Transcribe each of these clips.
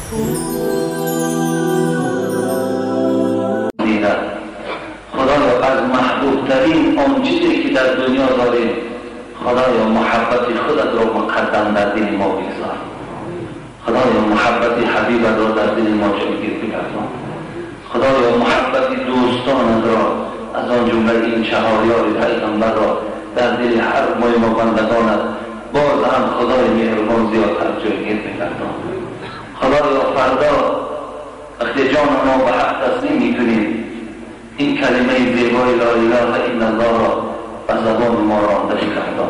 خدایا از محبوب ترین آن چیزی که در دنیا داریم، خدایا محبت خودت را مقدم در دل ما بگذار. خدایا محبت حبیبت را در دل ما جایگیر بگردان. خدایا محبت دوستانت را از آن جمله این چهار یار پیغمبر را در دل هر مای ما بندگانت باز هم خدای مهربان زیادتر جایگیر بگردان. خدایا فردا وقتی جان ما به حق تسلیم میکنیم، این کلمه زیبای لا اله الا الله را به زبان ما رانده بگردان.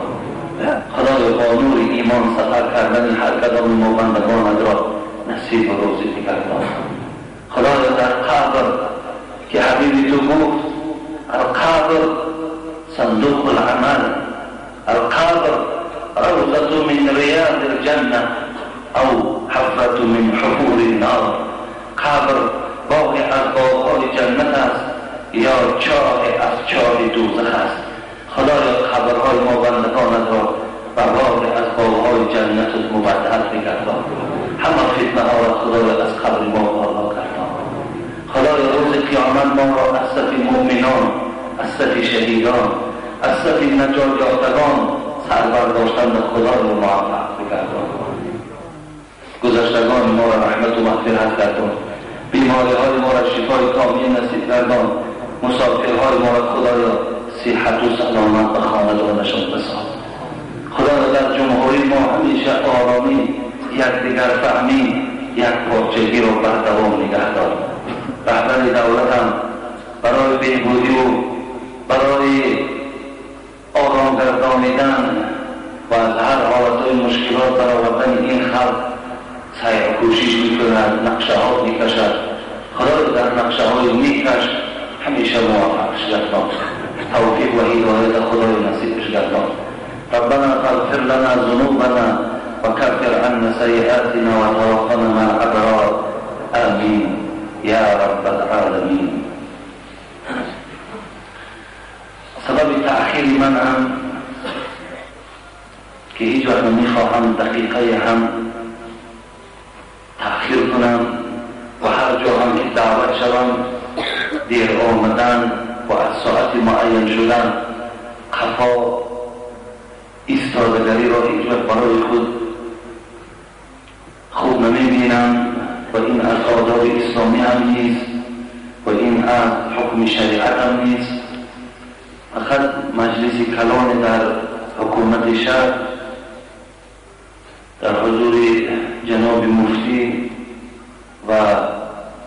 خدایا با نور ایمان سفر کردن هر کدام ما بندگانت را نصیب و روزی بگردان. خدایا در قبر که حبیبی تو گفت القبر صندوق العمل، القبر روضة من ریاض الجنة او حفرة من حفور النار. قبر باغ از باغهای جنت است یا چاه از چاه دوزخ است. خدایا قبرهای ما بندگانت را به باغ از باغهای جنت مبدل بگردان. همه فتنه ها را خدایا از قبر ما بالا گردان. خدایا روز قیامت ما را از صف مؤمنان، از صف شهیدان، از صف نجات یافتگان سر برداشتن به خدای موفق بگردان. گذشتگان ما را رحمت و مغفرت گردان. بیماری های ما را شفای کامل نصیب گردان. مسافرهای ما را خدایا صحت و سلامت به خاندانشان بساز. خدایا در جمهوری ما همیشه آرامی، یکدیگر فهمی، یک پارچگی را بر دوام نگه دار. رهبر دولتم برای بهبودی و برای آرام گردانیدن و از هر حالتهای مشکلات برآوردن این خلق سعی و کوشش میکند، نقشه ها میکشد. خدایا در نقشه های نیکش همیشه موفقش گردان. توفیق و هدایت خدای نصیبش گردان. ربنا فاغفر لنا ذنوبنا وكفر عنا سيئاتنا وتوفنا مع الابرار. آمین یا رب العالمین. سبب تأخیر من هم که هیچ وقت نمیخواهم دقیقه هم تأخیر کنم و هر جا هم که دعوت شوم دیر آمدن و از ساعت معین شدن قفا ایستادگری را هیچ وقت برای خود خوب نمیبینم و این از آداب اسلامی هم نیست و این از حکم شریعت هم نیست. فقط مجلس کلان در حکومت شهر در حضور جناب مفتی و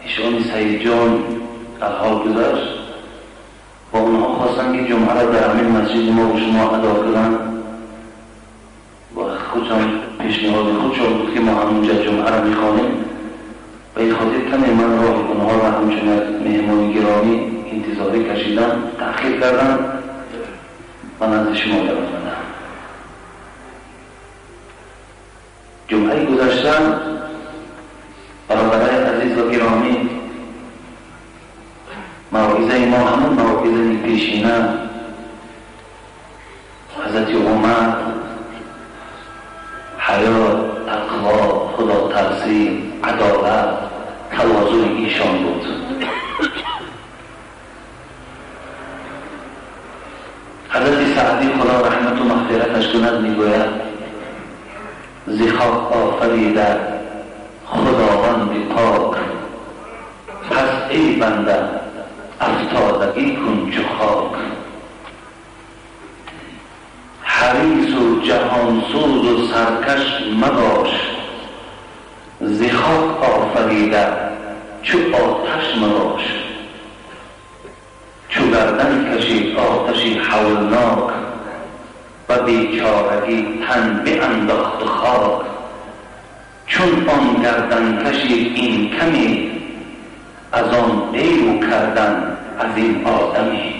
ایشان سید جان الحال گذشت و اونها خواستن که جمعه را در همین مسجد ما و شما ادا کنند و خودشان پیشنهاد خودشان بود که ما همونجا جمعه را میخوانیم. به این خاطر کمی من راه اونها را همچون مهمان گرامی انتظاری کشیدم، تأخیر کردم و نزد شما در آمدم. جمعه گذشتم برادرای عزیز و گرامی، موعظه ما همون موعظه پیشینه حضرت عمر، حیا، تقوا، خدا ترسی، عدالت، تواضع ایشان بود. حضرت سعدی خدا رحمت و مغفرتش کند میگوید ز خاک آفریده خداوند پاک، پس ای بنده افتادگی کن چو خاک. حریص و جهانسوز و سرکش مباش، ز خاک آفریده چو آتش مباش. چو گردن کشید آتشی هولناک، و بیچارگی تن بینداخت خاک. چون آن گردن کشید این کمی، از آن دیو کردن از این آدمی.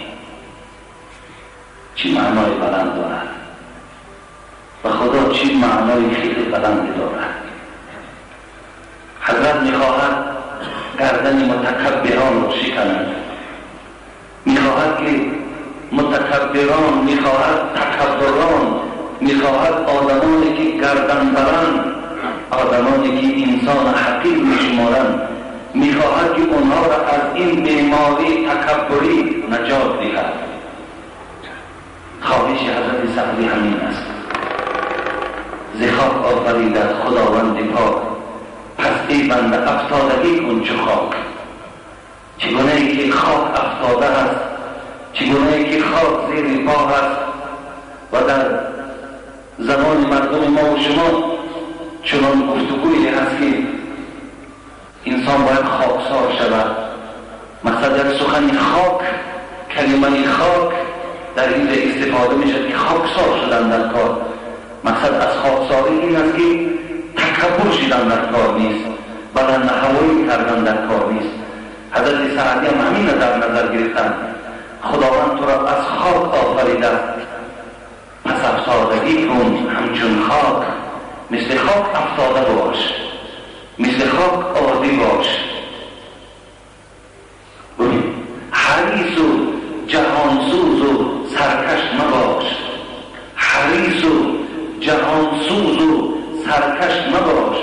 چی معنای بلند دارد و خدا چی معنای خیلی بلند دارد. حضرت میخواهد گردن متکبران را شکند، میخواهد که متکبران، میخواهد تکبران، میخواهد آدمانی که گردن برند آدمانی که انسان حقیر میشمارند، میخواهد که اونها را از این بیماری تکبری نجات دهد. خواهش حضرت سعدی همین است. ز خاک آفریده خداوند پاک، پس ای بنده افتادگی کن چو خاک. چگونه ای که خاک افتاده است، چگونه ای که خاک زیر پا است، و در زمان مردم ما و شما چنان گفتگویی هست که انسان باید خاکسار شود. مقصد یک سخن خاک، کلمه خاک در اینجا استفاده میشد که خاکسار شدن در کار. مقصد از خاکساری این است که تکبر شدن در کار نیست، بلند هوایی کردن در کار نیست. حضرت سعدی هم همین را در نظر گرفتن. خداوند تو را از خاک آفریده، پس افتادگی کن همچون خاک. مثل خاک افتاده باش، مثل خاک عادی باش. حریص و جهانسوز و سرکش مباش، حریص و جهانسوز و سرکش مباش،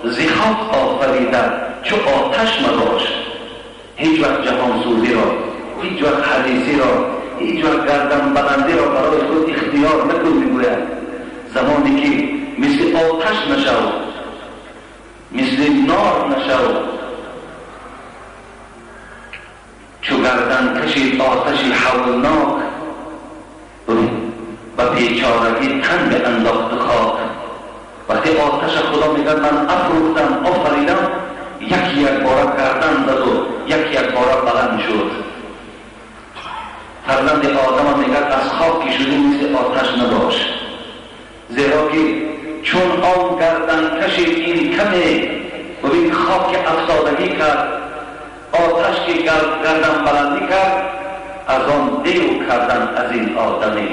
ز خاک آفریده چو آتش مباش. هیچ وقت جهانسوزی را، هیچ وقت حریصی را، هیچ وقت گردن بلندی را برای خود اختیار نکن. میگوید زمانی که مثل آتش نشو، مثل نار نشو، چو گردن کشید آتشی هولناک، و بیچارگی تن به انداخت خاک. وقتی آتش خدا میگه من افروختم، آفریدم، یکی یک باره گردن زد و یکی یک باره بلند شد. فرزند آدم میگه از خاک که شدی مثل آتش نباش، زیرا که چون آن گردن کشید این کمه، ببین خاک که افتادگی کرد، آتش که گردن بلندی کرد، از آن دیو کردن از این آدمی.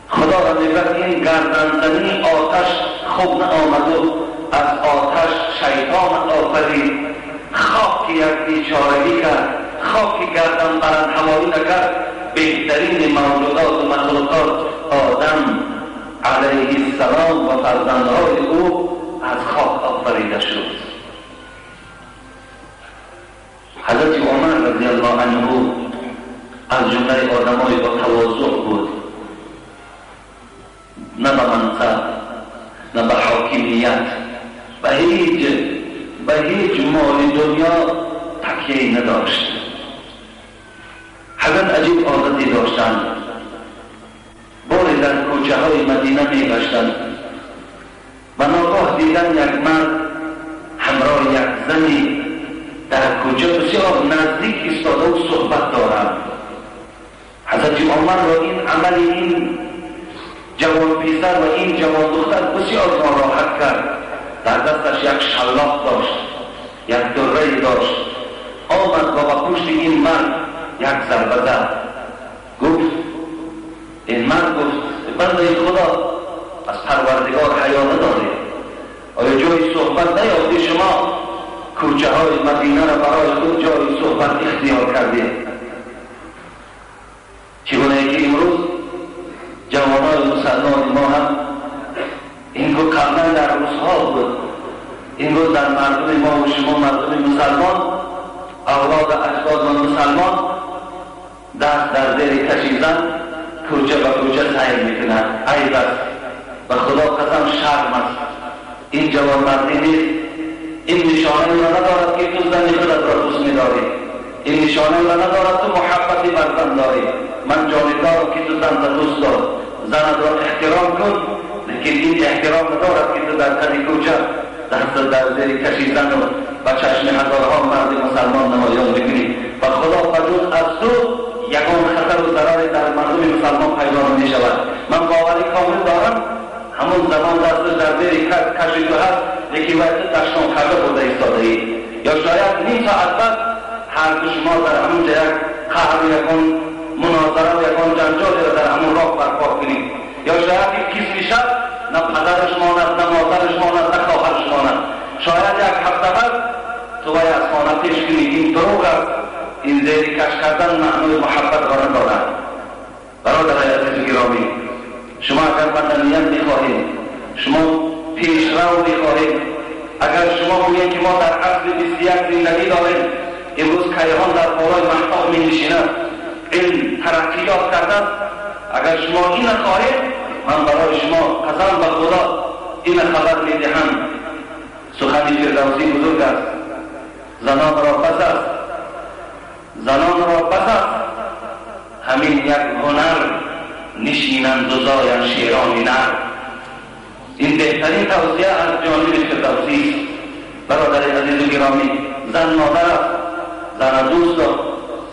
خدا را میگه این گردن زنی آتش خوب نآمد و از آتش شیطان آفرید. خاک که یک بیچارگی کرد، خاک که گردن بلند هوایی نکرد، بهترین موجودات و مخلوقات آدم علیه السلام و فرزندهای او از خاک آفریده شد. حضرت عمر رضی الله عنه از جمله آدمای با تواضع بود، نه به منصب، نه به حاکمیت، به هیچ مال دنیا تکیه نداشت. حضرت عجیب عادتی داشتند. باری در کوچه های مدینه می گشتند و ناگاه دیدن یک مرد همراه یک زنی در کوچه بسیار نزدیک ایستاده و صحبت دارند. حضرت عمر را این عمل این جوان پسر و این جوان دختر بسیار ناراحت کرد. در دستش یک شلاق داشت، یک دره داشت. آمد و با پشت این مرد یک ضربه زد. گفت این مرد، گفت بنده خدا، از پروردگار حیا نداری؟ آیا جای صحبت نیافتی؟ شما کوچه های مدینه را برای خود جای صحبت اختیار کردید. چگونه که امروز جوانای مسلمان ما هم این رو قبلا در روزها بود، این رو در مردم ما و شما مردم مسلمان، اولاد اجداد و مسلمان دست در زیر کشیدن کوچه به کوچه سیر میکنند. عیب است و خدا قسم شرم است. این جوانمردی نیست. این نشانه را ندارد که تو زن خودت را دوست میداری. این نشانه را ندارد تو محبتی بر زن داری. من جانبدارم که تو زن را دوست دار، زنت را احترام کن، لیکن این احترام ندارد که تو در تن کوچه دست در زیر کشیدن و به چشم هزارها مرد مسلمان نمایان میکنی و خدا بجز از تو یگان خطر و ضرر در مردم مسلمان پیدا نمی شود. من باوری کامل دارم همون زمان دست در زیر کشید و هست یکی وقت دشتان کرده برده ایستاده ای، یا شاید نیم ساعت بعد هر دو شما در همون جا یک قهر و یکان مناظره و یکان جنجالی را در همون راه برپا کنید، یا شاید یک کسی شب نه پدرش ماند، نه مادرش ماند، نه خواهرش ماند. شاید یک هفته بعد تو باید از خانه پیش کنی. این دروغ است. این زیر کش کردن معنای محبت را ندارد. برادرای عزیز گرامی، شما اگر مدنیت میخواهید، شما پیشرو میخواهید، اگر شما گویید که ما در عصر 21 زندگی داریم، امروز کیهان در بالای مهتاب می نشیند، علم ترقیات کرده، اگر شما این خواهید من برای شما قسم به خدا این خبر می دهم. سخن فردوسی بزرگ است، زنان را بس است، زنان را بس است همین یک هنر، نشینند و زایند شیران نر. این بهترین توصیه از جانب فردوسی است. برادر عزیز و گرامی، زن مادر است، زن دوست دار،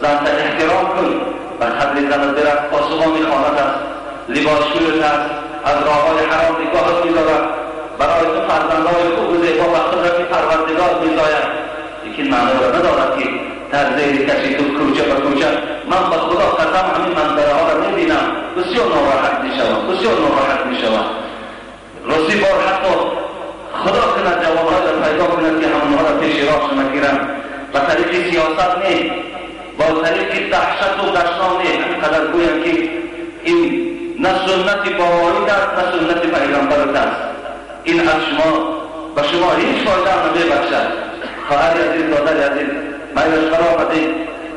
زن تا احترام کن، به قدر زن درخت پاسبان خانه است، لباسشویت است، از راههای حرام نگاهت می‌دارد، برای تو فرزندهای خوب و زیبا و قدرت پروردگار می‌زاید. لیکن معنی را ندارد که در زیر کشی تو کوچه به کوچه. من به خدا قسم همین منظره ها را می‌بینم، بسیار ناراحت می‌شوم، بسیار ناراحت می‌شوم. راستی بار حتی خدا کند جوانها را پیدا کند که همونها را پیش راه نگیرند. به طریق سیاست نه، با طریق دهشت و دشنام نه. همینقدر گویم که این نه سنت بابایی است، نه سنت پیغمبر است. این از شما به شما هیچ فایده نمیبخشد. خواهر عزیز، برادر عزیز، مایلش برآمدید،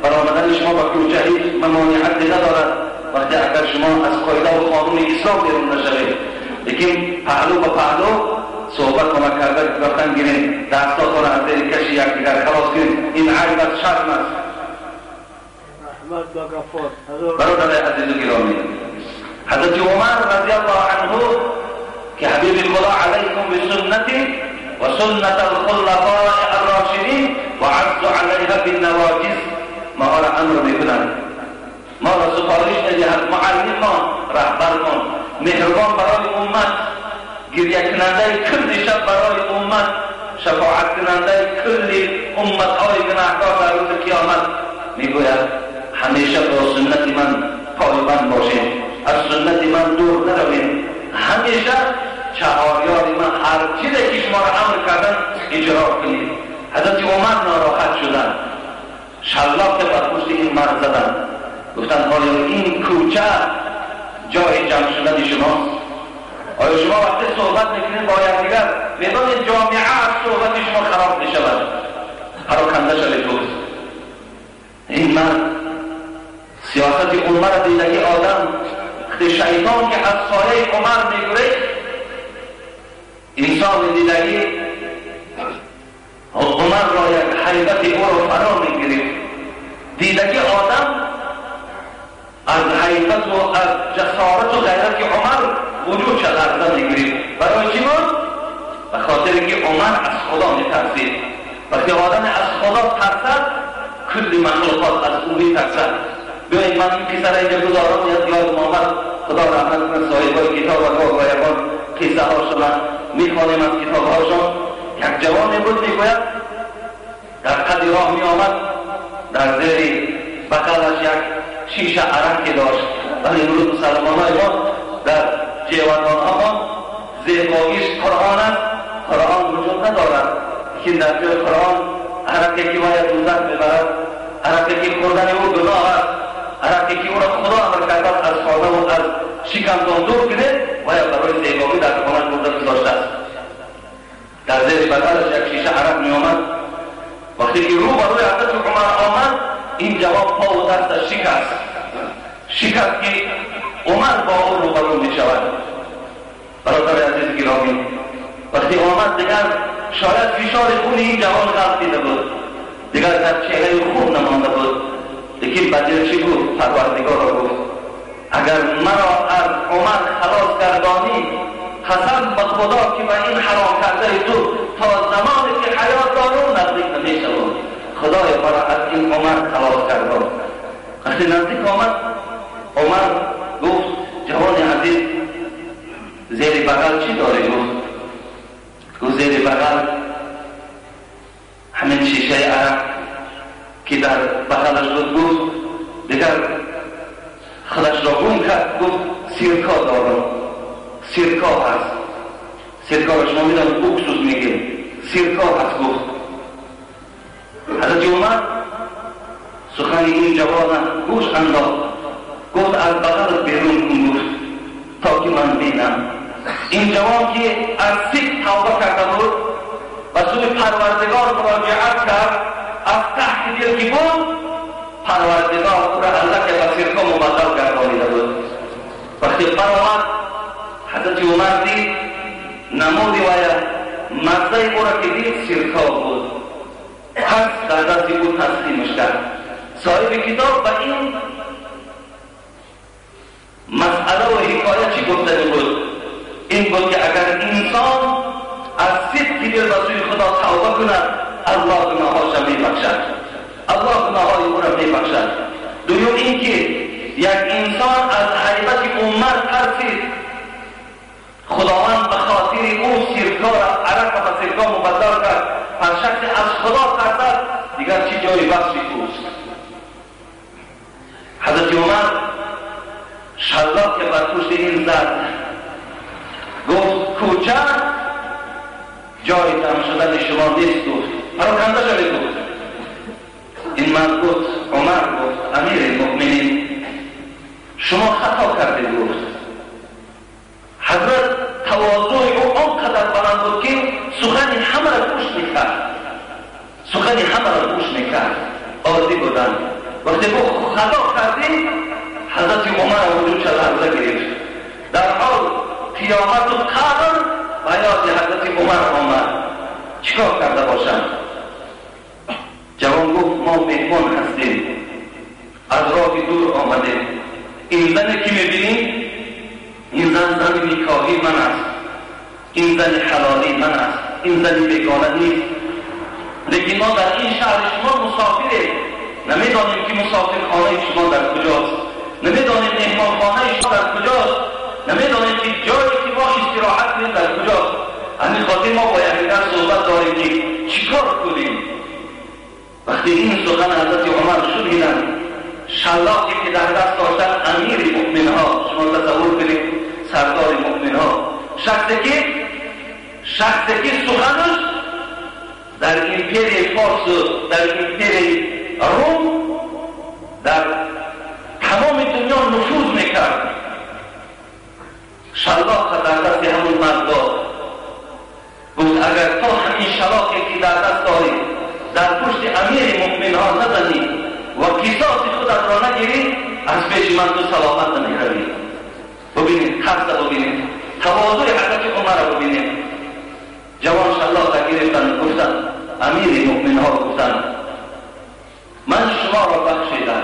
برآمدن شما به کوچه هیچ ممانعتی ندارد وقتی اگر شما از قاعده و قانون اسلام بیرون نشوید. لیکن پهلو به پهلو صحبت کمک کرده گفتن گیریم، دستاتان از زیر کشی یکدیگر خلاص کنیم. این عیب از شرم است. برادر عزیز و گرامی، حضرت عمر رضی الله عنه که حبیب خدا علیکم بسنتی و سنت الخلفاء الراشدین و عض علیها بالنواجذ، ما را امر میکنند، ما را سفارش میدهد، معلم ما، رهبر ما، مهربان برای امت، گریه کننده کل شب برای امت، شفاعت کننده کل امت های گناهکار در روز قیامت، میگوید همیشه با سنت من پایبند باشید، از سنت من دور نروید، همیشه چهاریار من هر چیزی که شما را امر کردن اجرا کنید. حضرت عمر ناراحت شدند، شلاق بر پشت این مرد زدند، گفتند آیا این کوچه جای جمع شدن شماست؟ آیا شما وقتی صحبت میکنید با یکدیگر میدانید جامعه از صحبت شما خراب میشود؟ پراکنده شوید. گفت این مرد سیاست عمر دیدگی آدم، شیطان که از سایه عمر میگریخت، انسان دیدگی عمر را یک حیبت او را فرا میگرفت. دیدگی آدم از حیبت و از جسارت و غیرت عمر وجود لرزه میگرفت. برای چی بود؟ به خاطر که عمر از خدا میترسید. وقتی آدم از خدا ترسد، کل مخلوقات از او میترسد. بیایید من این قصه را اینجا گذارم، یاد آمد، خدا رحمت کنه صاحبای کتاب و گاه قصه هاشون میخوانیم از کتاب هاشون. یک جوانی بود میگوید در قد راه میآمد، در زیر بغلش یک شیشه عرق داشت. ولی امروز مسلمان های ما در جیوانان ها زیباییش قرآن است، قرآن وجود ندارد. لیکن در جای قرآن عرقی که باید دوزخ میبرد، عرقی که خوردن او گناه است، عرقی که او را خدا امر کرده از خانه و از شکمتان دور کنه، باید برای زیبایی در خانه برده گذاشته است. در زیر بغلش یک شیشه عرق می آمد. وقتی که رو برای حضرت عمر آمد، این جواب پا و دستش شکست، شکست که عمر با او روبرو می شود. برادر عزیز گرامی، وقتی آمد دیگر شاید فشار خون این جوان غلطیده بود، دیگر در چهره خون نمانده بود. لیکن بدل چی بود؟ پروردگار را گفت اگر مرا از عمر خلاص گردانی، قسم به خدا که به این حرام کرده تو تا زمانی که حیات دارم نزدیک نمیشوم. خدای مرا از این عمر خلاص گردان. وقتی نزدیک آمد، عمر گفت جوان عزیز زیر بغل چی داری؟ گفت زیر بغل همین شیشه عرق که در بغلش بود. گفت دیگر خودش را گم کرد، گفت سیرکا دارم، سیرکا هست. سیرکا را شما میدونید اکسوس میگه، سیرکا هست. گفت حضرت عمر سخن این جوان گوش انداخت، گفت از بغل بیرون کن، گفت تا که من بینم. این جوان که از سیک توبه کرده بود و سوی پروردگار مراجعت کرد، از تحت دل که بود پروردگار او را الله که به سرکا مبدل گردانیده بود. وقتی برآمد حضرت عمر دید نمودی و مزه او را که دید سرکا بود، پس در دست او تسلیمش کرد. صاحب کتاب به این مسئله و حکایت چی گفتنی بود؟ این بود که اگر انسان از صدق دل به سوی خدا توبه کند، الله گناهاش را میبخشد، الله گناههای او را میبخشد. دوم اینکه یک انسان از هیبت عمر ترسید، خداوند به خاطر او سرکا را عرق به سرکا مبدل کرد. هر شخص از خدا ترسد دیگر چی جای وصف اوست. حضرت عمر شلاق که بر پشت این زد، گفت کوچه جای دم شدن شما نیست. گفت پراکنده شوید. گفت این مرد گفت، عمر گفت امیر مؤمنین شما خطا کردید. گفت حضرت تواضع او آنقدر بلند بود که سخن همه را گوش میکرد، سخن همه را گوش میکرد، عادی بودند. وقتی گفت خطا کردید، حضرت عمر وجودش لرزه گرفت. در حال قیامت و قبر به یاد حضرت عمر آمد، چیکار کرده باشم؟ جوان گفت ما مهمان هستیم، از راه دور آمدیم. این زنی که میبینیم، این زن زن نکاحی من است، این زن حلالی من است، این زن بیگانه نیست. لیکن ما در این شهر شما مسافریم، نمیدانیم که مسافرخانه شما در کجاست، نمیدانیم مهمانخانه شما در کجاست، نمیدانیم که جایی که ما استراحت کنیم در کجاست. همین خاطر ما با یکدیگر صحبت داریم که چیکار کنیم. وقتی این سخن حضرت عمر شنیدند، شلاقی که در دست داشتن امیر مؤمنها، شما تصور کنید سردار مؤمنها، شخصی که سخنش در امپری فارس و در امپری روم در تمام دنیا نفوذ میکرد، شلاق در دست همون مرد داد. گفت اگر تو همین شلاقی که در دست داری در پشت امیر مؤمنها نزنی و قصاص خودت را نگیری، از پیش من تو سلامت نمیروی. ببینید ترس، ببینید تواضع حضرت عمر را ببینید. جوان شلاق را گرفتند، گفتند امیر مؤمنها گفتند من شما را بخشیدم.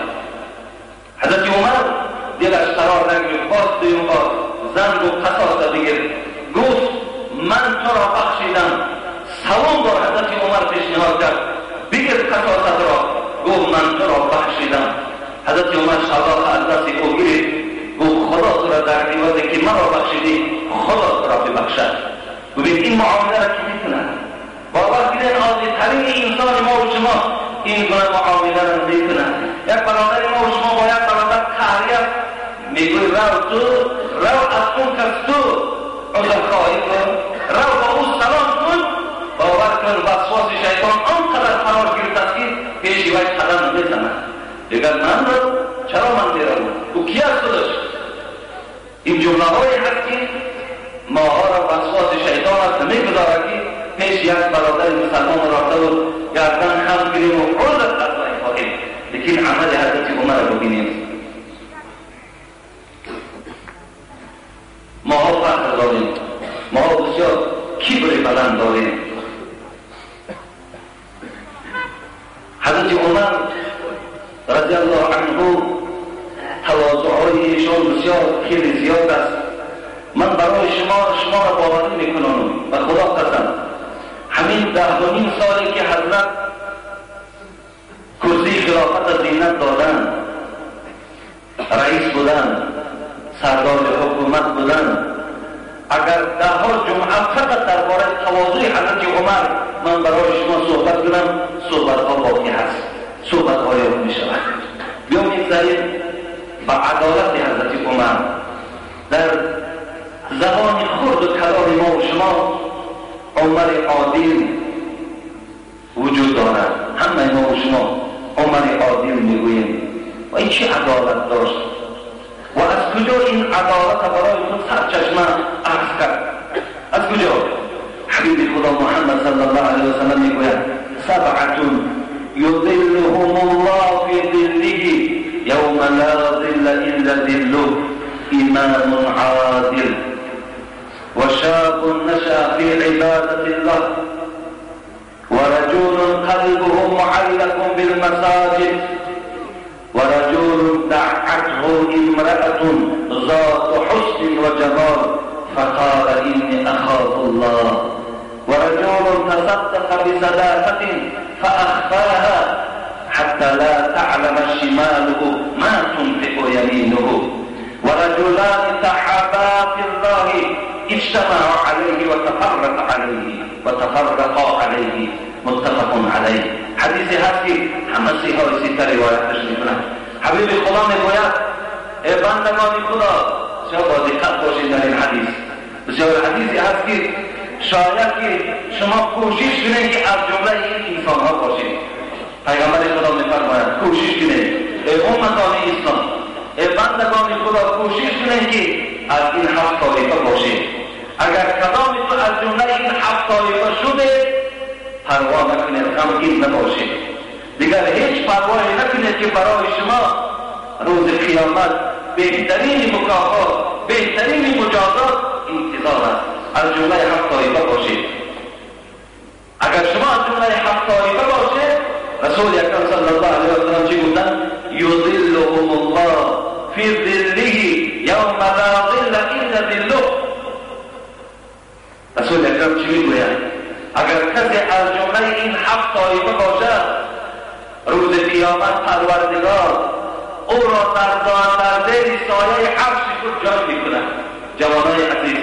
حضرت عمر دلش قرار نگرفت، باز دویم بار زن گفت قصاص را بگیر. گفت من تو را بخشیدم. سوم بار حضرت عمر پیشنهاد کرد بگیر قصاصت را. گفت من تو را بخشیدم. حضرت عمر شلاق از دست او گرفت، گفت خدا تو را در عوضی که مرا بخشیدی خدا تو را ببخشد. ببین این معامله را که میکند، باور کنید عادیترین انسان ما و شما این گونه معامله را میکند. یک برادر ما و شما با یک برادر قهری است، میگوی رو تو، رو از اون کس تو عذرخواهی کن، رو با او سلام کن. باور کن وسواس شیطان آنقدر فرار گرفته است که پیش وی قدم نمیزند. دیگر من رو چرا من میروم؟ او کی است خودش؟ این جمله هایی هست که ماها را وسواس شیطان است، نمیگذارد که پیش یک برادر مسلمان رفته و گردن خم کنیم و عذر از وی خواهیم. لیکن عمل حضرت عمر را ببینیم. ماها فخر داریم، ماها بسیار کبر بلند داریم. حضرت عمر رضی الله عنه تواضعهای ایشان بسیار خیلی زیاد است. من برای شما را باوری میکنم، به خدا قسم، همین 10.5 سالی که حضرت کرسی خلافت زینت دادن، رئیس بودن، سردار حکومت بودن، اگر 10 جمعه فقط درباره تواضع حضرت عمر من برای شما صحبت کنم، صحبت ها باقی هست، صحبت ها یاد می شود. بیام میگذاریم به عدالت حضرت عمر. در زبان خرد و کلام ما و شما عمر عادل وجود دارد. همه ما و شما عمر عادل میگوییم. و این چه عدالت داشت و از کجا این عدالت برای خود سرچشمه اخذ کرد؟ از کجا؟ حبیب خدا محمد صلی الله علیه و سلم میگوید سبعة یظلهم الله فی ظله یوم لا ظل الا ظله امام عادل وشاب نشأ في عبادة الله ورجل قلبه معلق بالمساجد ورجل دعته امرأة ذات حسن وجمال فقال إني أخاف الله ورجل تصدق بصداقة فأخفاها حتى لا تعلم شماله ما تنفق يمينه ورجلان تحابا في الله اجتمعوا عليه وتفرقا عليه متفق عليه. حدیثی هست که همه صحیح سیته روایتش میکنن. حبیب خدا میگوید ای بندگان خدا، بسیار با دقت باشید در این حدیث. بسیار حدیثی هست که شاید که شما کوشش کنید که از جمله این انسان ها باشید. پیغمبر خدا میفرماید کوشش کنید ای امتان اسلام، ای بندگان خدا، کوشش کنید که از این هفت طایفه باشید. اگر کدام تو از جمله این هفت طایفه شده پروا نکنید، غمگین نباشید، دیگر هیچ پروایی نکنید که برای شما روز قیامت بهترین مکافات، بهترین مجازات انتظار است. از جمله هفت طایفه باشید. اگر شما از جمله هفت طایفه باشید، رسول اکرم صلی الله علیه و سلم چی گفتند؟ یظلهم الله فی ظله یوم لا ظل الا ظله. رسول اکرم چی میگوید؟ اگر کسی از جمله این هفت طایفه باشد، روز قیامت پروردگار او را در زیر سایه عرش خود جای میکند. جوانای عزیز،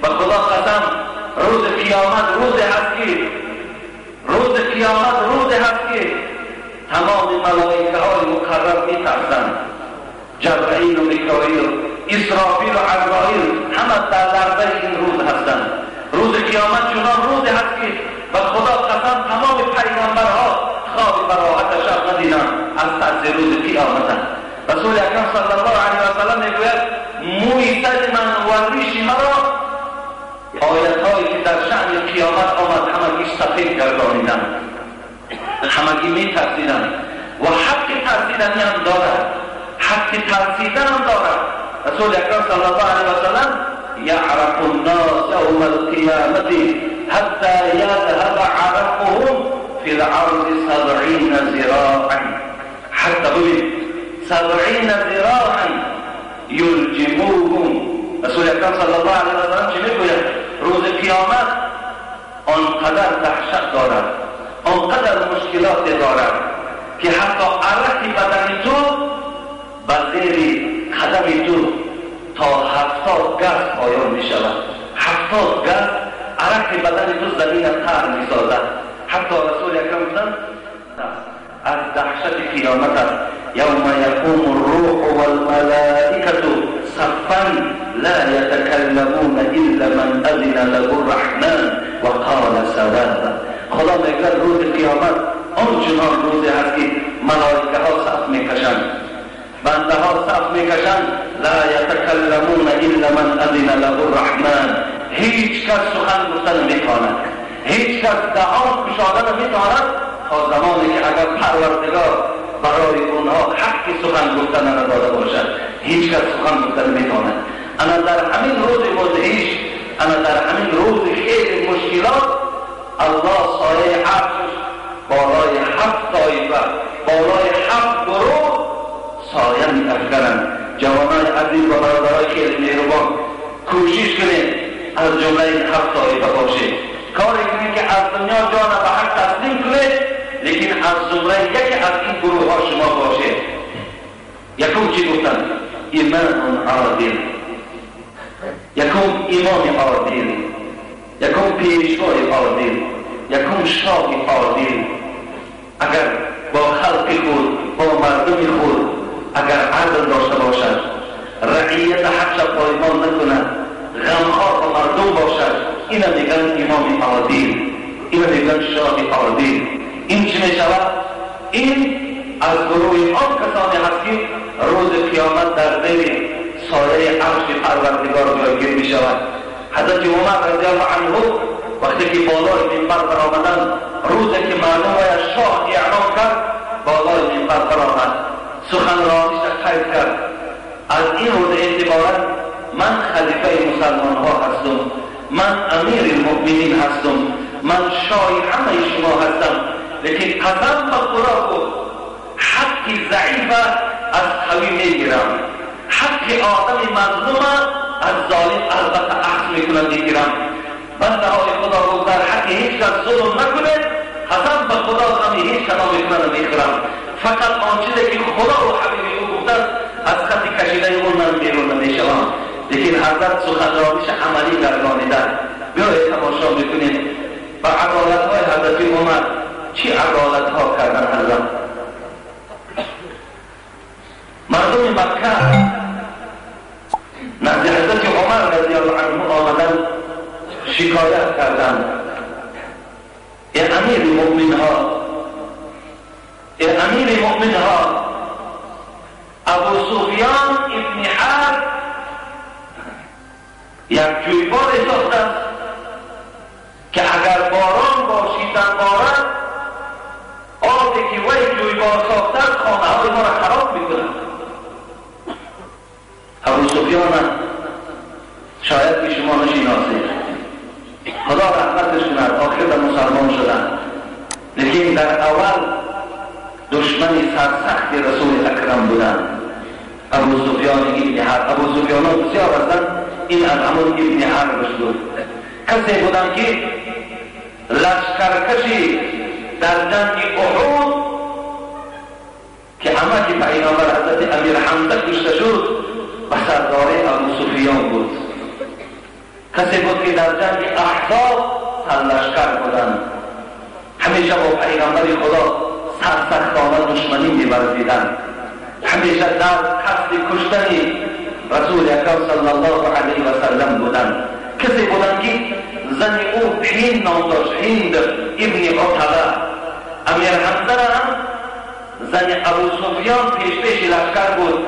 به خدا قسم، روز قیامت روز هست که روز قیامت روز هست که تمام ملائکه های مقرب میترسند. جبرئیل و میکائیل، اسرافیل و عزرائیل همه در لرزه این روز هستند. روز قیامت چنان روز هست که به خدا قسم تمام پیغمبرها خواب براحت شب ندیدند از ترس روز قیامت. رسول اکرم صلی الله علیه و سلم میگوید موی سر من و ریش مرا آیت هایی که در شأن قیامت آمد همگی سفید گردانیدند، همگی میترسیدند و حق ترسیدنی هم دارد، حق ترسیدن هم دارد. رسول اکرم صلی الله علیه و سلم یعرق الناس یوم القیامة حتی یذهب عرقهم فی الارض 70 ذراعا. حتی ببین 70 ذراعا یلجموهم. رسول اکرم صلی الله علیه و سلم چی میگوید؟ روز قیامت آنقدر دهشت دارد، آنقدر مشکلات دارد که حتی عرق بدن تو به زیر قدم تو تا 70 گز پایان می شود. 70 گز عرق بدن تو زمین تر می سازد. حتی رسول اکرم گفتند از دهشت قیامت است. یوم یقوم الروح والملائکة صفا لا یتکلمون الا من اذن له الرحمن وقال صوابا. خدا میگوید روز قیامت آنچنان روزی هست که ملائکه ها صف میکشند، بنده ها صف میکشند. لا یتکلمون الا من اذن له الرحمن. هیچ کس سخن گفتن نمیتواند، هیچ کس دهان گشادن نمیتواند تا زمانی که اگر پروردگار برای اونها حق سخن گفتن نداده باشد، هیچ کس سخن گفتن نمیتواند. اما در همین روز مدهش، اما در همین روز خیلی مشکلات، الله سایه عرشش بالای 7 طایفه، بالای 7 گروه سایه می‌افکنند. جوانان عزیز و برادرای خیلی مهربان، کوشش کنید از جمله این 7 طایفه باشید. کاری کنید که از دنیا جان به حق تسلیم کنید، لیکن از زمره یکی از این گروه ها شما باشید. یکم چی گفتن؟ امام عادل. یکم امام عادل، یکم پیشوای عادل، یکم شاه عادل. اگر با خلق خود، با مردم خود اگر عدل داشته باشد، رعیت حقش پایمال نکند، غمخوار با مردم باشد، اینا میگن امام عادل، اینا میگن شاه عادل. این چی میشود؟ این از گروه آن کسانی هست که روز قیامت در زیر سایه عرش پروردگار جایگیر میشود. حضرت عمر رضی الله عنه وقتی که بالای منبر برآمدند، روزی که مردم را شاه اعلام کرد، بالای منبر برآمد، سخنرانیش را قید کرد. از این روز اعتبارا من خلیفه مسلمان ها هستم، من امیر المؤمنین هستم، من شاه همه شما هستم، لیکن قسم به خدا گفت حق ضعیف از قوی میگیرم، حق آدم مظلوم از ظالم البته اخذ میکنم میگیرم. بنده های خدا گفت در حق هیچ کس ظلم نکنید، قسم به خدا غمی هیچ کدام میکنم نمیخورم، فقط آن چیزی که خدا و حبیب او گفتند از خط کشیده اون من بیرون نمیشوم. لیکن حضرت سخنرانیش عملی گردانیدن. بیایید تماشا میکنیم و عدالت های حضرت عمر، چی عدالت ها کردن حضرت. مردم مکه نزد حضرت عمر رضی الله عنه آمدن، شکایت کردند: ای امیر مؤمن ها، ای امیر مؤمن ها، ابو سفیان ابن حرب یک جویبار ساخته است که اگر باران باشیدن بارد، آبی که وی جویبار ساخته است خانه های ما را خراب میکند. ابو سفیان شاید که شما نشیناسید، خدا رحمتش کند، آخر به مسلمان شدن، لیکن در اول دشمن سرسخت رسول اکرم بودند. ابو سفیان ابن حرب، ابو سفیان ها بسیار هستند، این از همون ابن حربش بود. کسی بودند که لشکرکشی در جنگ احد که عمک پیامبر حضرت امیر حمزه کشته شد، به سرداری ابو سفیان بود. کسی بود که در جنگ احزاب سرلشکر بودند، همیشه با پیغمبر خدا سرسختانه دشمنی می‌ورزیدند، همیشه در قصد کشتن رسول اکرم صلی الله علیه و سلم بودند. کسی بودند که زن او هند نام داشت، هند ابن عتبه. امیر حمزه را هم زن ابو سفیان پیش پیش لشکر بود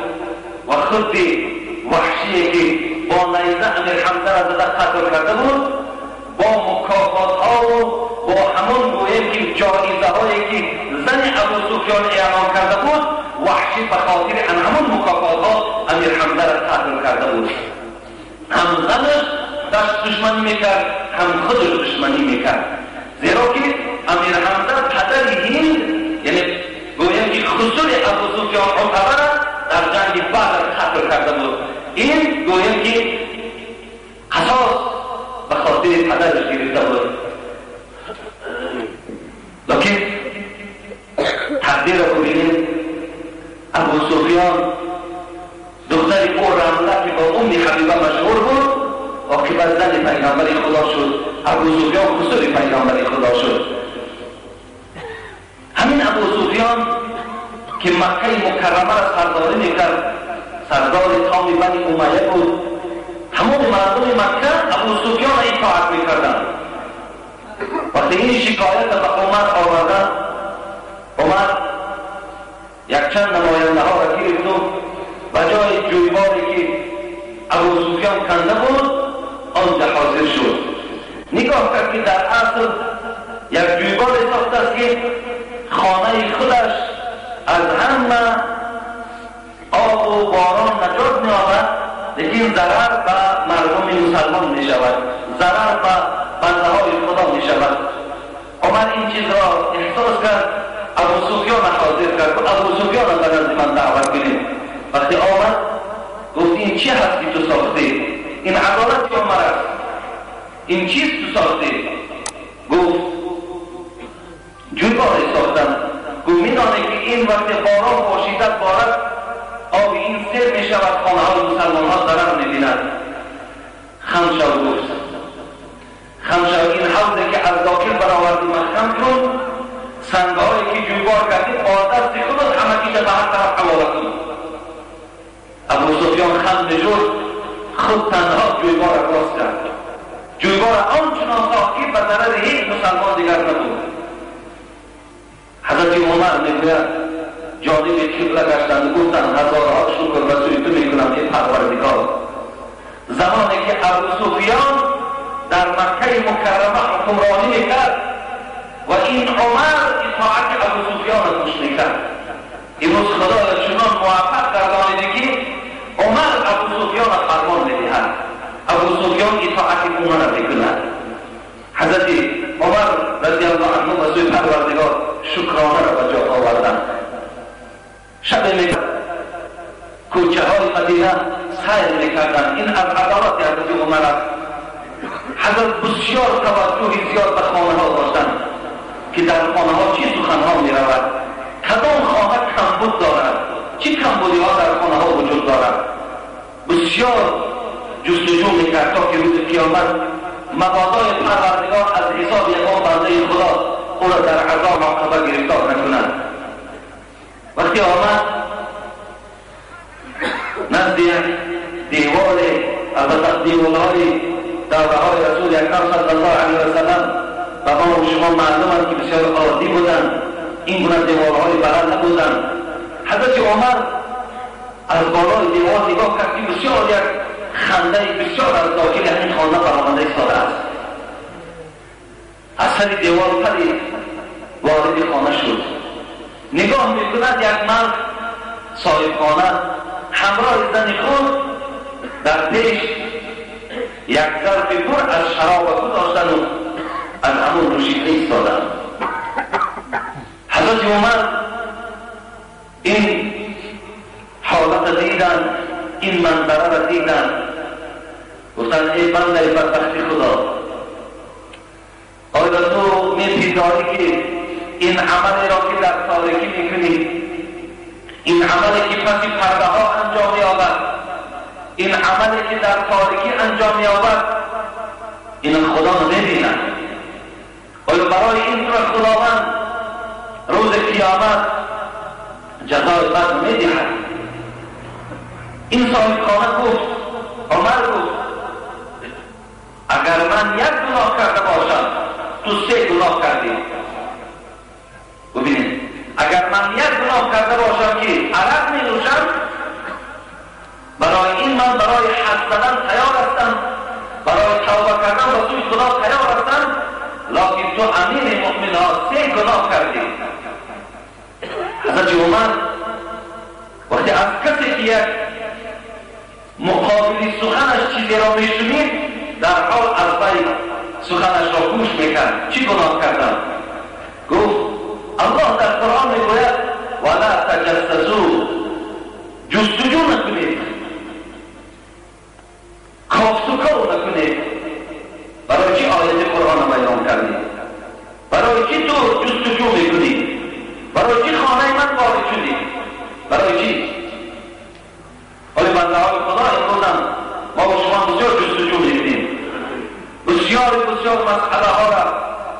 و خود وحشیه که با نیزه امیر حمزه را زده قتل کرده بود، با مکافات ها و با همون گویم که جایزه هایی که زن ابو سفیان اعلام کرده بود، وحشی به خاطر همون مکافات ها امیر حمزه را قتل کرده بود. هم زنش داشت دشمنی میکرد، هم خودش دشمنی میکرد، زیرا که امیر حمزه پدر هند، یعنی گویم که خسر ابو سفیان عتبه را در جنگ بدر قتل کرده بود. این گویم که قصاص به خاطر پدرش گرفته بود. لیکن تقدیر را ببینید، ابو سفیان دختر او رمله که با ام حبیبه مشهور بود، عاقبت زن پیغمبر خدا شد. ابو سفیان خسر پیغمبر خدا شد. همین ابو سفیان که مکه مکرمه را سرداری میکرد، سردار تام بنی امیه بود، تمام مردم مکه ابو سفیان را اطاعت میکردند. وقتی این شکایت به عمر آوردند، عمر یک چند نماینده ها را گرفت و به جای جویباری که ابو سفیان کنده بود آنجا حاضر شد. نگاه کرد که در اصل یک جویبار ساخته است که خانه خودش از همه آب و باران نجات می‌یابد، لیکن ضرر به مردم مسلمان می‌شود، ضرر به بنده های خدا می‌شود. عمر این چیز را احساس کرد، ابو سفیان حاضر کرد، ابو سفیان را به نزد من دعوت کنید. وقتی آمد گفت این چی هست که تو ساختی؟ این عدالت عمر است، این چیز تو ساختی؟ گفت جویبار ساختم. گفت میدانه که این وقت باران باشیدت بارد، آب این سیر می شود، خانه های مسلمان ها ضرر می بیند. خم شو، گفت خم شو، این حوضی که از داخل برآوردی مخم کن، سنگ هایی که جویبار کردی با دست خودت همه به هر طرف حواله کن. ابو سفیان خم نشد، خود تنها جویبار را راست کرد. جویبار آنچنان ساخت که به ضرر هیچ مسلمان دیگر نبود. حضرت عمر میگوید جانب قبله گشتند، گفتند هزارها شکر به سوی تو میکنم ای پروردگار. زمانی که ابو سفیان در مکه مکرمه حکمرانی میکرد و این عمر اطاعت ابو سفیان را گوش میکرد. امروز خدا چنان موفق گردانیده که عمر ابو سفیان را فرمان میدهد، ابو سفیان اطاعت عمر را میکند. حضرت عمر رضی الله عنه به سوی پروردگار شکرانه را به جا آوردند. شب میکرد کوچه های مدینه سیر میکردند. این از عدالت حضرت عمر است. حضرت بسیار توجه زیاد به خانه ها داشتند که در خانه ها چی سخن ها می رود، کدام خانه کمبود دارد، چی کمبودی ها در خانه ها وجود دارد. بسیار جستجو میکرد تا که روز قیامت مبادای پروردگار از حساب یکان بنده خدا او را در عذاب عقبه گرفتار نکند. وقتی آمد نزد یک دیوار، البته دیوارهای دوره‌های رسول اکرم صلی الله علیه و سلم و ما و شما معلوم است که بسیار عادی بودند، این گونه دیوارهای بلند نبودند. حضرت عمر از بالای دیوار نگاه کرد که بسیار یک خنده بسیار از داخل همین خانه برآمده ایستاده است. از سر دیوار پرید وارد خانه شد. نگاه میکند یک مرد صاحب خانه همراه زن خود در پیش یک ظرف پر از شراب گذاشتن و از همون نوشیده ایستادن. حضرت عمر این حالت دیدن، این منظره را دیدن، گفتن ای بنده بدبخت خدا، آیا تو میپنداری که این عملی را که در تاریکی میکنی، این عملی که پس پرده ها انجام مییابد، این عملی که در تاریکی انجام مییابد، این خدا نمیبیند؟ آیا برای این را خداوند روز قیامت جزای بد میدهد؟ این صاحب خانه گفت، عمر گفت اگر من یک گناه کرده باشم تو سه گناه کردی. ببینید، اگر من یک گناه کرده باشم که عرق می نوشم، برای این من برای حد زدن تیار هستم، برای توبه کردن به سوی خدا تیار هستم، لکن تو امیر مؤمن ها سه گناه کردی. حضرت عمر وقتی از کسی که یک مقابل سخنش چیزی را میشنید در حال از وی سخنش را گوش میکرد. چی گناه کردم؟ گفت الله در قرآن میگوید ولا تجسسوا، جستجو نکنید، کافت و کاو نکنید. برای چی آیت قرآن را بیان کردی؟ برای چی تو جستجو میکنی؟ برای چی خانه من وارد شدی؟ برای چی؟ حالا بنده های خدا امروز هم ما با شما بسیار جستجو میکنیم، بسیار بسیار مسئله ها را،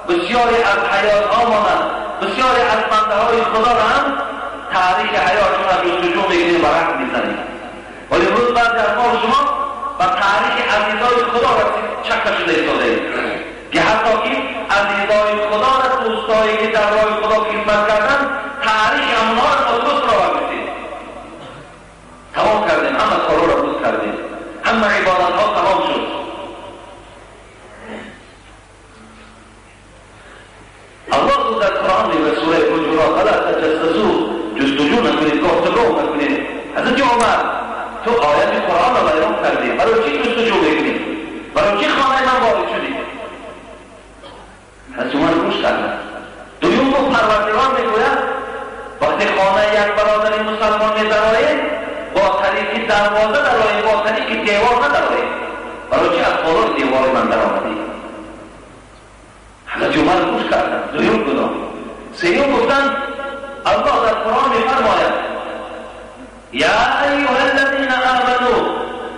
بسیاری از حیات ها مانند، بسیاری از بنده های خدا را هم تاریخ حیاتشون را جستجو میکنیم و رقم میزنیم. ولی امروز بعضی از ما و شما و تاریخ عزیزای خدا را چکه شده ایستاده ایم که حتی که عزیزای خدا را، دوستایی که در راه خدا خدمت کردن، تاریخ امنها را درست را برمیسیم. تمام کردیم، همه کارا را بود کردیم، همه عبادت ها تمام شد. الله در قرآن میگه سوره حجرات ولا تجسسوا، جستجو نکنید، گفتگو نکنید. حضرت عمر تو آیت قرآن را بیان کردی، برای چی جستجو میکنی؟ برای چی خانه من وارد شدی؟ حضرت عمر گوش کردن. دوم گفت پروردگار میگوید وقتی خانه یک برادر مسلمان میدرآیید با طریق دروازه درآیید، با طریق دیوار ندرآیید. برای چی از بالای دیوار من درآمدی؟ حضرت عمر گوش کردن. دوم گناه. سیوم گفتن الله در قرآن میفرماید یا ایها الذین آمنوا،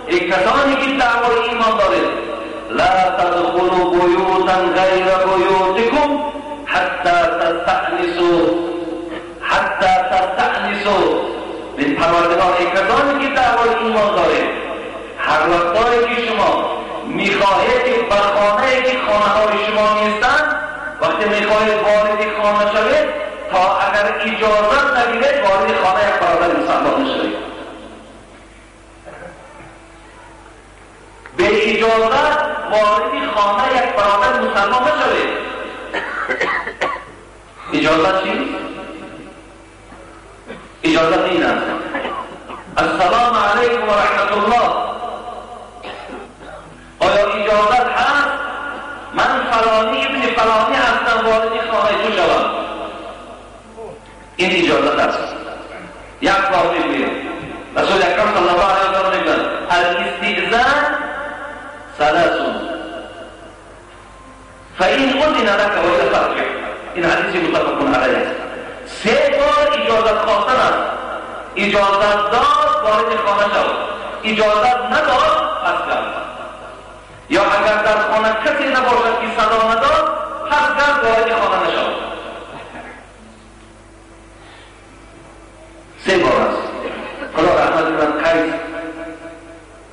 ای کسانی که دعوای ایمان دارید، لا تدخلوا بیوتا غیر بیوتکم حتی تستأنسوا، حتی تستأنسوا. این پروردگار ای کسانی که دعوای ایمان دارید، هر وقتایی که شما میخواهید که به خانه که خانه های شما نیستند، وقتی میخواهید وارد خانه شوید، تا اگر اجازت نگیرید وارد خانه یک برادر مسلمان نشوید. به اجازت وارد خانه یک برادر مسلمان نشوید. اجازت چیست؟ اجازت این است السلام علیکم و رحمت الله. آیا اجازت هست من فلانی ابن فلانی هستم وارد خانه تو شوم؟ این اجازت است. یک بار میگویم رسول اکرم صلی الله علیه و سلم میگوید الاستئذان ثلاث فإن اذن لك وإلا فارجع. این حدیث متفق علیه است. سه بار اجازت خواستن است. اجازت داد وارد خانه شو، اجازت نداد پس گرد. یا اگر در خانه کسی نباشد که صدا نداد پس گرد وارد خانه نشو. سه بار است. خدا رحمت کند قیس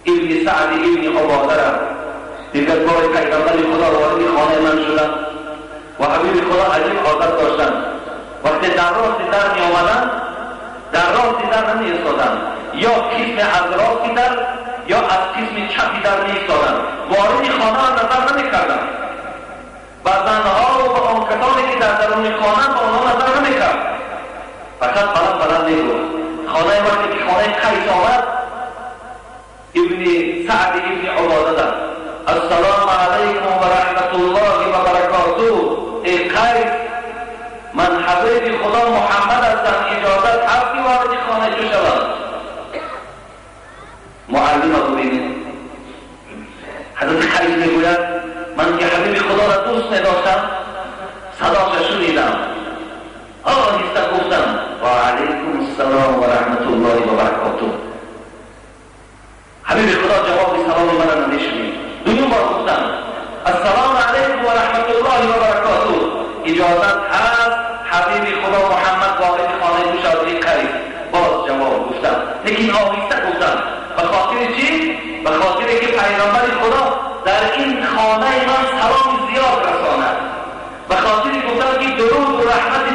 ابن سعد ابن عباده را دیگر بار پیغمبر خدا وارد خانه من شدن و حبیب خدا عجیب عادت داشتن. وقتی در راست در می آمدن در راست در نمی ایستادن، یا قسم از راست در یا از قسم چپی در می ایستادن، وارد خانه را نظر نمی کردن. و زنها و به آن کسانی که در درون خانه به آنها نظر نمی کرد، فقط بلند بلند می گفت. خانه وقتی که خانه قیس آمد ابن سعد ابن عباده در السلام علیکم و رحمت الله و برکاته. ای قیس من حبیب خدا محمد هستم، اجازت هست که وارد خانه تو شوم؟ معلم ببینید حضرت قیس میگوید من که حبیب خدا را دوست میداشتم صداش شنیدم، آهسته گفتم و علیکم السلام و رحمت الله و برکاته. حبیب خدا جواب سلام من را نشنید. دوم بار گفتم السلام علیکم و رحمت الله و برکاته. اجازت هست حبیب خدا محمد وارد خانه تو شود؟ قیس باز جواب گفتم، لیکن آهسته گفتم. به خاطر چی؟ به خاطر که پیغمبر خدا در این خانه من سلام زیاد رساند. به خاطر گفتم که درود و رحمت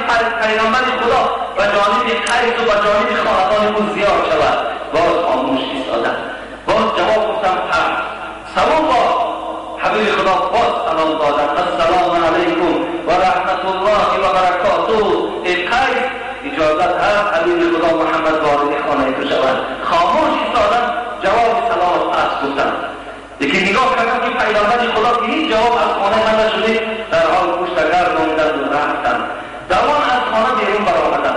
پیغمبر خدا به جانب قیس و به جانب خاندان او زیاد شود. باز خاموش ایستادم، باز جواب گفتم پس. سوم بار حبیب خدا باز سلام دادم السلام علیکم و رحمت الله و برکاته. ای قیس اجازت هست حبیب خدا محمد وارد خانه تو شود؟ خاموش ایستادم، جواب سلام پس گفتم. لیکن نگاه کردم که پیغمبر خدا که هیچ جواب از خانه من نشده، در حال پشت گرداندم و رفتم. دوان از خانه بیرون برآمدم،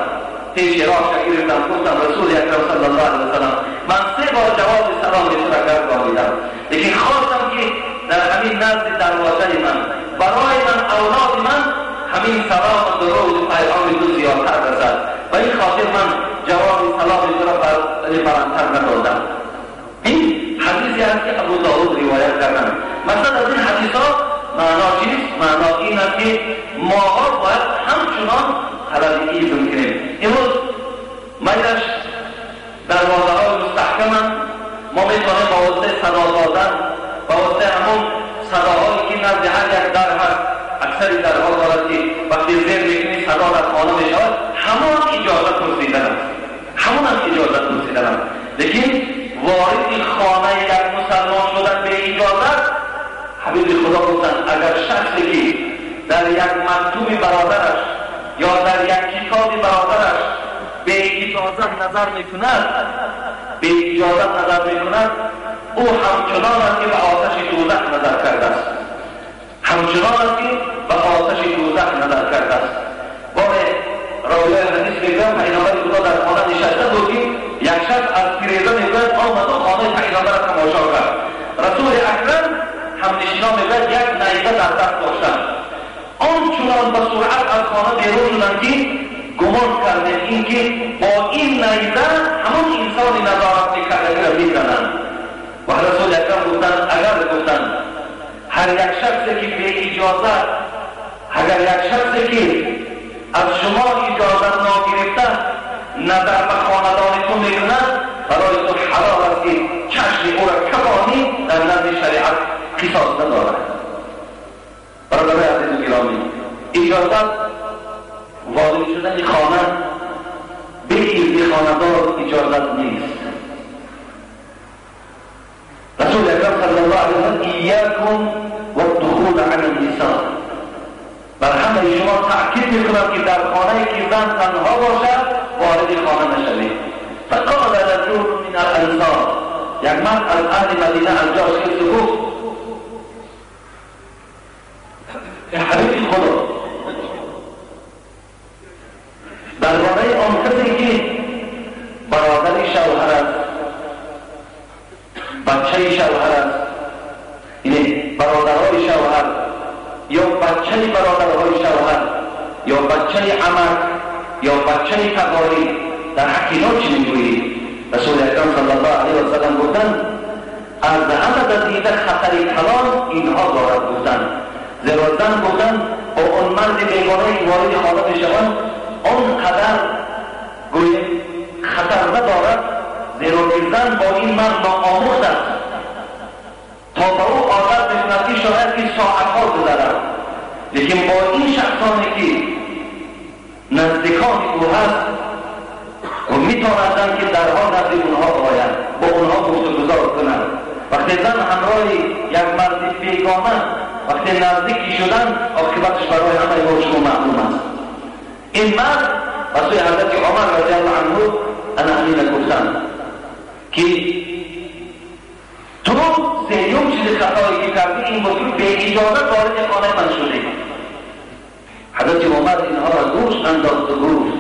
پیش راه گرفتم، گفتم رسول اکرم صلی الله علیه و سلم من سه بار جواب سلام تو را گردانیدم، لیکن خواستم که در همین نزد دروازه من برای من اولاد من همین سلام و درود و پیغام تو زیادتر رسد و این خاطر من جواب سلام تو را بلندتر ندادم. این حدیثی هست که ابو داود روایت کردن. مثلا از این حدیث ها معنا چیست؟ معنا این است که ماها باید همچنان طلب اذن کنیم. امروز میلش دروازه های مستحکمند، ما میتوانیم با واسطه صدا دادن، با واسطه همون صداهایی که نزد هر یک در هست، اکثری درها دارد که وقتی زیر میکنی صدا در خانه میشود، همان اجازه پرسیدن است، همون هم اجازه پرسیدن است. لیکن وارد خانه یک مسلمان شدن به اجازت، حبیب خدا گفتند اگر شخصی که در یک مکتوب برادرش یا در یک کتاب برادرش به اجازت نظر میکند، به اجازت نظر میکند، او همچنان است که به آتش دوزخ نظر کرده است، همچنان است که به آتش دوزخ نظر کرده است. بار راوی حدیث میگوید پیغمبر خدا در خانه نشسته بود که یک شخص از پریزه میگوید آمد و خانه پیغمبر را تماشا کرد. رسول اکرم همنشینا میگوید یک نیزه در دست داشتند، آنچنان به سرعت از خانه بیرون شدند که گمان کردیم اینکه با این نیزه همون انسانی نظارت میکرده را میزنند. و رسول اکرم گفتند اگر گفتند هر یک شخصی که به اجازه، اگر یک شخصی که از شما اجازه ناگرفته نظر به خاندان تو میکند، برای تو حلال است که چشم او را کبانی، در نزد شریعت قصاص ندارد. برادرای عزیز و گرامی، اجازه وارد شدن خانه به اذن خانه‌دار اجازت نیست. رسول اکرم صلی الله علیه وسلم ایاکم والدخول علی النساء. بر همه شما تأکید میکنم که در خانه که زن تنها باشد وارد خانه نشوید. فقال رجل من الانصار، یک مرد از اهل مدینه از جاش کسی گفت حبیب خدا، درباره آن کسی که برادر شوهر است، بچه شوهر است، یعنی برادرهای شوهر یا بچه برادرهای شوهر یا بچه عمک یا بچه تباری، در حق اینا چی میگویی؟ رسول اکرم صلی الله علیه و سلم گفتند از همه دیده خطر کلان اینها دارد گفتند. زیرا زن گفتند با آن مرد بیگانه وارد خانه میشوند آنقدر گویی خطر ندارد، زیرا که زن با این مرد ناآموخت است، تا به او عادت میکند که شاید که ساعتها گذرد، لیکن با این شخصانی که نزدیکان او هست و میتوانند که درها نزد اونها آیند، با اونها گفتگذار کنند. وقتی زن همراه یک مرد بیگانه وقتی نزدیکی شدن، عاقبتش برای همه ما شما معلوم است. این مرد به سوی حضرت عمر رضی الله عنه انا همین گفتند که تو سیوم چیز خطایی که کردی این بود که به اجازه وارد خانه من شدی. حضرت عمر اینها را گوش انداخت و گفت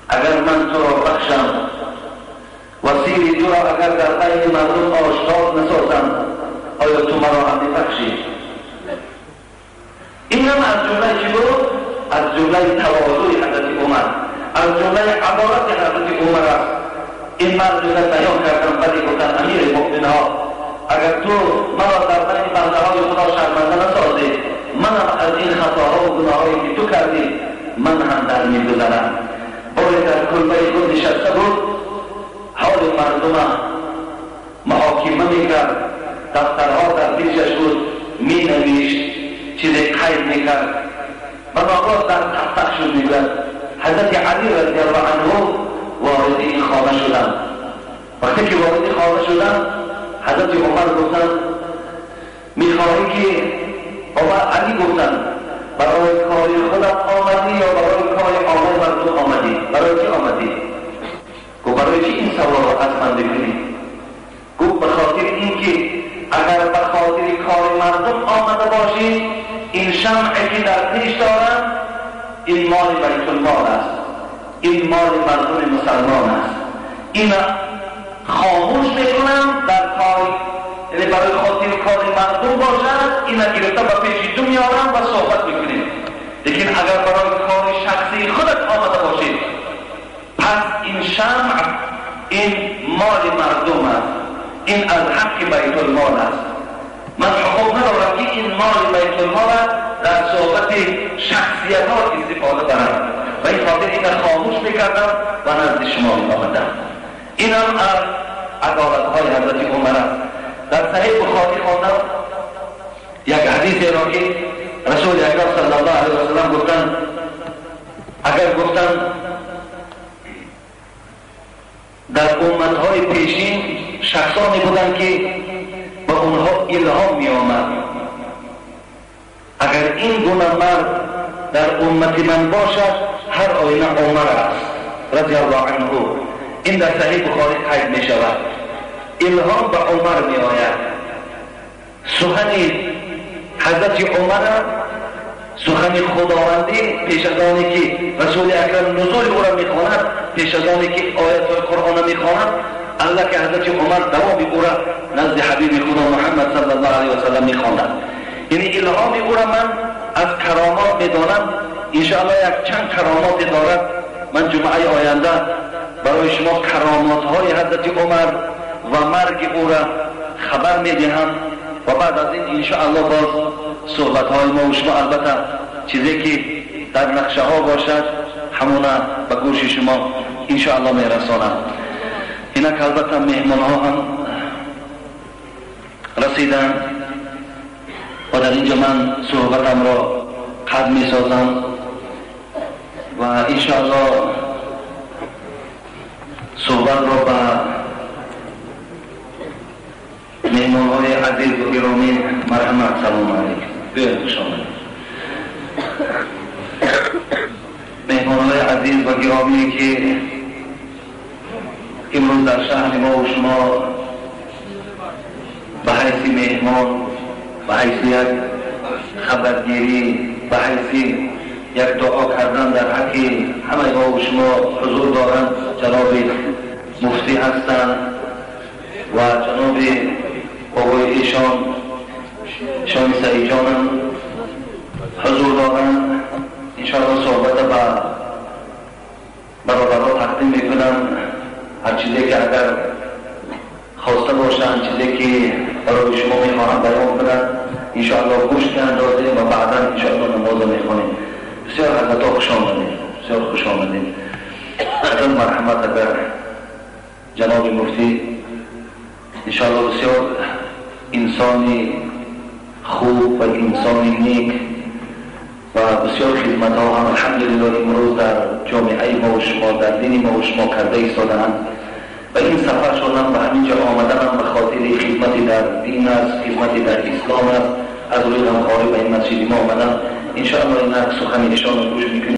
اگر من تو را بخشم و سیری تو را اگر در بین مردم آشکار نسازم، آیا تو مرا هم میبخشی؟ این هم از جمله چی بود؟ از جمله تواضع حضرت عمر، از جمله عدالت حضرت عمر است. این مرد را بیان کردم، ولی گفتن امیر مؤمنها اگر تو مرا در بین بنده های خدا شرمنده نسازی، منم از این خطاها و گناهایی که تو کردی من هم در میگذرم. باید در کلبه خود نشسته بود، حال مردم محاکمه میکرد، دفترها در پیشش بود، مینویشت، چیزی قید میکرد و ناگاه در تق شد. میگوید حضرت علی رضی الله عنه وارد این خانه شدند. وقتی که وارد خانه شدند، حضرت عمر گفتند میخواهی که عمر علی گفتند برای کار خودت آمدی یا برای کار عامه مردم آمدی؟ برای چی آمدی؟ گفت برای چی این سوال را از من بکنی؟ گفت به خاطر اینکه اگر به خاطر کار مردم آمده باشی، این شمعی که در پیش دارم این مال بیت المال است، این مال مردم مسلمان است، این خاموش میکنم در کار، یعنی برای خاطر کار مردم باشد این گرفته به پیش تو میارم و صحبت میکنیم. لیکن اگر برای کار شخصی خودت آمده باشید، پس این شمع این مال مردم است، این از حق بیت المال است. من حقوق ندارم که این مال بیت المال است در صحبت شخصیت ها استفاده برم و این خاطر این خاموش میکردم و نزد شما میآمدم. این هم از عدالت های حضرت عمر است. در صحیح بخاری خواندم یک حدیث را که رسول اکرم صلی الله علیه و سلم گفتند، اگر گفتند در امتهای پیشین شخصانی بودند که به اونها الهام می آمد، اگر این گونه مرد در امت من باشد هر آینه عمر است رضی الله عنه. این در صحیح بخاری قید می شود. الهام به عمر می آید. سخن حضرت عمر، سخن خداوندی پیش از آنی که رسول اکرم نزول او را میخواند، پیش از آنی که آیات قرآن میخواند، الله که حضرت عمر دوام او را نزد حبیب خدا محمد صلی الله علیه و سلم میخواند. یعنی الهام او را من از کرامات میدانم. انشاءالله یک چند کرامات دارد. من جمعه آینده برای شما کرامات های حضرت عمر و مرگ او را خبر میدهم و بعد از این انشاءالله باز صحبت های ما و شما، البته چیزی که در نقشه ها باشد همونه به گوش شما انشاءالله میرسانم. اینک البته مهمان ها هم رسیدن و در اینجا من صحبتم را قطع می سازم و انشاءالله صحبت را به مهمان های عزیز و گرامی، مرحمت، سلام علیکم، بیاین، خوش آمدید. مهمانهای عزیز و گرامی که امروز در شهر ما و شما به حیث مهمان، به حیث یک خبرگیری، به حیث یک دعا کردن در حق همه ما و شما حضور دارند، جناب مفتی هستند و جناب آقای ایشان شان سعید جانم حضور دارند. انشاءالله صحبت با برادرها تقدیم میکنم. هر چیزی که اگر خواسته باشند، چیزی که برای شما میخواهم بیان کنند، انشاءالله گوش اندازیم و بعدا انشاءالله نماز میخوانیم. بسیار حضرت خوش آمدید، بسیار خوش آمدید. حضرت مرحمت اگر جناب مفتی انشاءالله بسیار انسانی خوب و انسانی نیک و بسیار خدمت ها هم الحمدلله امروز در جامعه ما و شما، در دین ما و شما کرده ایستاده‌اند و این سفر شدن به همینجا آمدن هم به خاطر خدمتی در دین است، خدمتی در اسلام است. از روی غمخواری به این مسجد ما آمدن. انشاءالله این سخن ایشان رو گوش میکنیم.